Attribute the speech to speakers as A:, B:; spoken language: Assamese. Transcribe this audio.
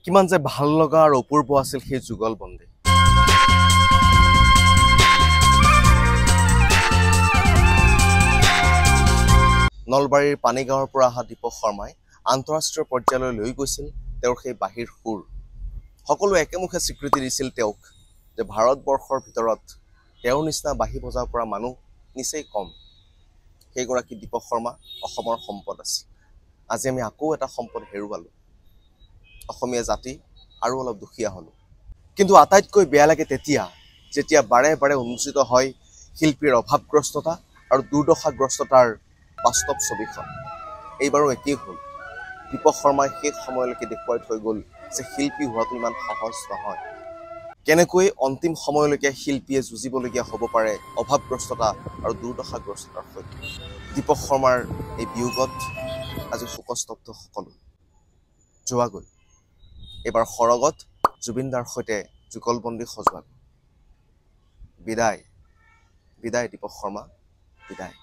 A: কিমান যে ভাল লগা আৰু অপূৰ্ব আছিল সেই যুগলবন্দী। নলবাৰীৰ পানীগাঁৱৰ পৰা অহা দীপক শৰ্মাই আন্তঃৰাষ্ট্ৰীয় পৰ্যায়লৈ লৈ গৈছিল তেওঁৰ সেই বাঁহীৰ সুৰ। সকলোৱে একেমুখে স্বীকৃতি দিছিল তেওঁক যে ভাৰতবৰ্ষৰ ভিতৰত তেওঁৰ নিচিনা বাঁহী বজাব পৰা মানুহ নিচেই কম। সেইগৰাকী দীপক শৰ্মা অসমৰ সম্পদ আছিল। আজি আমি আকৌ এটা সম্পদ হেৰুৱালোঁ। অসমীয়া জাতি আৰু অলপ দুখীয়া হ'লোঁ। কিন্তু আটাইতকৈ বেয়া লাগে তেতিয়া, যেতিয়া বাৰে বাৰে উন্মোচিত হয় শিল্পীৰ অভাৱগ্ৰস্ততা আৰু দুৰ্দশাগ্ৰস্ততাৰ বাস্তৱ ছবিখন। এইবাৰো একেই হ'ল। দীপক শৰ্মাই শেষ সময়লৈকে দেখুৱাই থৈ গ'ল যে শিল্পী হোৱাটো ইমান সহজ নহয়। কেনেকৈ অন্তিম সময়লৈকে শিল্পীয়ে যুঁজিবলগীয়া হ'ব পাৰে অভাৱগ্ৰস্ততা আৰু দুৰ্দশাগ্ৰস্ততাৰ সৈতে। দীপক শৰ্মাৰ এই বিয়োগত আজি শোকস্তব্ধ সকলো। যোৱাগৈ এইবাৰ সৰগত জুবিনদাৰ সৈতে যুগলবন্দী সজোৱাগৈ। বিদায়, বিদায় দীপক শৰ্মা, বিদায়।